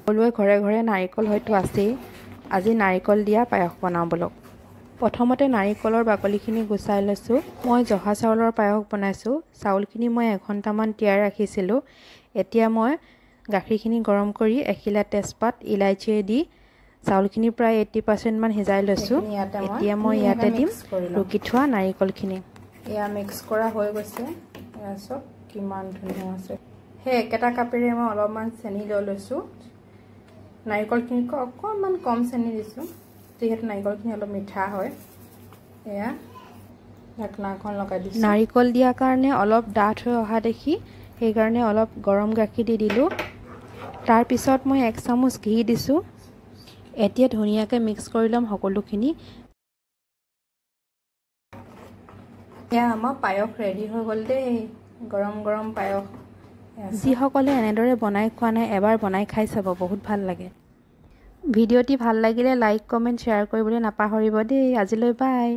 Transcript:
সকলোৱে ঘৰে ঘৰে নাৰিকল হয়তো আছেই। আজি নাৰিকল দিয়া পায়স বনাওঁ ব'লক। প্ৰথমতে নাৰিকলৰ বাকলিখিনি গুচাই লৈছোঁ। মই জহা চাউলৰ পায়স বনাইছোঁ। চাউলখিনি মই এঘণ্টামান তিয়াই ৰাখিছিলোঁ। এতিয়া মই গাখীৰখিনি গৰম কৰি এখিলা তেজপাত, ইলাচি দি চাউলখিনি প্ৰায় 80%মান সিজাই লৈছোঁ। এতিয়া মই ইয়াতে দিম ৰুকি থোৱা নাৰিকলখিনি। এয়া মিক্স কৰা হৈ গৈছে। এয়া চব কিমান ধুনীয়া আছে। সেই একেটা কাপেৰে মই অলপমান চেনি লৈ লৈছোঁ। নাৰিকলখিনিতকৈ অকণমান কম চেনি দিছোঁ, যিহেতু নাৰিকলখিনি অলপ মিঠা হয়। এয়া ঢাকনাখন লগাই দিছোঁ। নাৰিকল দিয়াৰ কাৰণে অলপ ডাঠ হৈ অহা দেখি সেইকাৰণে অলপ গৰম গাখীৰ দি দিলোঁ। তাৰপিছত মই 1 চামুচ ঘি দিছোঁ। এতিয়া ধুনীয়াকৈ মিক্স কৰি ল'ম সকলোখিনি। এয়া আমাৰ পায়স ৰেডি হৈ গ'ল দেই, গৰম গৰম পায়স। যিসকলে এনেদৰে বনাই খোৱা নাই, এবাৰ বনাই খাই চাব, বহুত ভাল লাগে। ভিডিঅ'টি ভাল লাগিলে লাইক, কমেণ্ট, শ্বেয়াৰ কৰিবলৈ নাপাহৰিব দেই। আজিলৈ বাই।